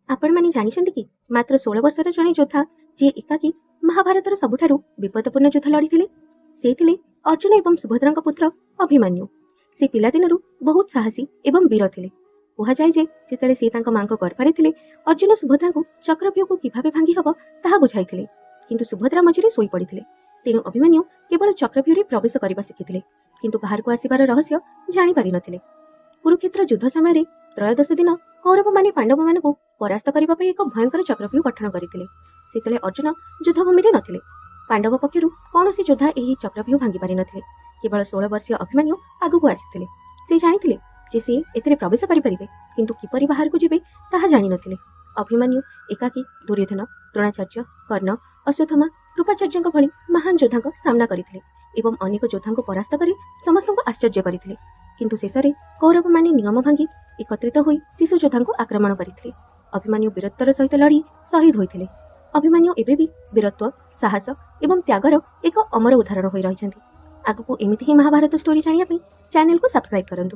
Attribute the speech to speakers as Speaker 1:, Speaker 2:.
Speaker 1: ଆପଣମାନେ ଜାଣିଛନ୍ତି କି, ମାତ୍ର 16 ବର୍ଷର ଜଣେ ଯୋଦ୍ଧା, ଯିଏ ଏକାକୀ ମହାଭାରତର ସବୁଠାରୁ ବିପଦପୂର୍ଣ୍ଣ ଯୁଦ୍ଧ ଲଢ଼ିଥିଲେ? ସେ ଥିଲେ ଅର୍ଜୁନ ଏବଂ ସୁଭଦ୍ରାଙ୍କ ପୁତ୍ର ଅଭିମନ୍ୟୁ। ସେ ପିଲାଦିନରୁ ବହୁତ ସାହସୀ ଏବଂ ବୀର ଥିଲେ। କୁହାଯାଏ ଯେ ଯେତେବେଳେ ସେ ତାଙ୍କ ମାଙ୍କ ଗର୍ଭରେ ଥିଲେ, ଅର୍ଜୁନ ସୁଭଦ୍ରାଙ୍କୁ ଚକ୍ରବ୍ୟୁହକୁ କିଭାବେ ଭାଙ୍ଗି ହେବ ତାହା ବୁଝାଇଥିଲେ। କିନ୍ତୁ ସୁଭଦ୍ରା ମଝିରେ ଶୋଇପଡ଼ିଥିଲେ। ତେଣୁ ଅଭିମନ୍ୟୁ କେବଳ ଚକ୍ରବ୍ୟୁହରେ ପ୍ରବେଶ କରିବା ଶିଖିଥିଲେ, କିନ୍ତୁ ବାହାରକୁ ଆସିବାର ରହସ୍ୟ ଜାଣିପାରିନଥିଲେ। କୁରୁକ୍ଷେତ୍ର ଯୁଦ୍ଧ ସମୟରେ ତ୍ରୟୋଦଶ ଦିନ କୌରବମାନେ ପାଣ୍ଡବମାନଙ୍କୁ ପରାସ୍ତ କରିବା ପାଇଁ ଏକ ଭୟଙ୍କର ଚକ୍ରବ୍ୟୁହ ଗଠନ କରିଥିଲେ। ସେତେବେଳେ ଅର୍ଜୁନ ଯୁଦ୍ଧଭୂମିରେ ନଥିଲେ। ପାଣ୍ଡବ ପକ୍ଷରୁ କୌଣସି ଯୋଦ୍ଧା ଏହି ଚକ୍ରବ୍ୟୁହ ଭାଙ୍ଗି ପାରିନଥିଲେ। କେବଳ 16 ବର୍ଷୀୟ ଅଭିମନ୍ୟୁ ଆଗକୁ ଆସିଥିଲେ। ସେ ଜାଣିଥିଲେ ଯେ ସେ ଏଥିରେ ପ୍ରବେଶ କରିପାରିବେ, କିନ୍ତୁ କିପରି ବାହାରକୁ ଯିବେ ତାହା ଜାଣିନଥିଲେ। ଅଭିମନ୍ୟୁ ଏକାକୀ ଦୁର୍ଯ୍ୟୋଧନ, ଦ୍ରୋଣାଚାର୍ଯ୍ୟ, କର୍ଣ୍ଣ, ଅଶ୍ୱତ୍ଥାମା, କୃପାଚାର୍ଯ୍ୟଙ୍କ ଭଳି ମହାନ ଯୋଦ୍ଧାଙ୍କ ସାମ୍ନା କରିଥିଲେ ଏବଂ ଅନେକ ଯୋଦ୍ଧାଙ୍କୁ ପରାସ୍ତ କରି ସମସ୍ତଙ୍କୁ ଆଶ୍ଚର୍ଯ୍ୟ କରିଥିଲେ। କିନ୍ତୁ ଶେଷରେ କୌରବମାନେ ନିୟମ ଭାଙ୍ଗି ଏକତ୍ରିତ ହୋଇ ଶିଶୁ ଯୋଦ୍ଧାଙ୍କୁ ଆକ୍ରମଣ କରିଥିଲେ। ଅଭିମନ୍ୟୁ ବୀରତ୍ୱର ସହିତ ଲଢ଼ି ଶହୀଦ ହୋଇଥିଲେ। ଅଭିମନ୍ୟୁ ଏବେ ବି ବୀରତ୍ୱ, ସାହସ ଏବଂ ତ୍ୟାଗର ଏକ ଅମର ଉଦାହରଣ ହୋଇ ରହିଛନ୍ତି। ଆଗକୁ ଏମିତି ହିଁ ମହାଭାରତ ଷ୍ଟୋରି ଜାଣିବା ପାଇଁ ଚ୍ୟାନେଲକୁ ସବସ୍କ୍ରାଇବ୍ କରନ୍ତୁ।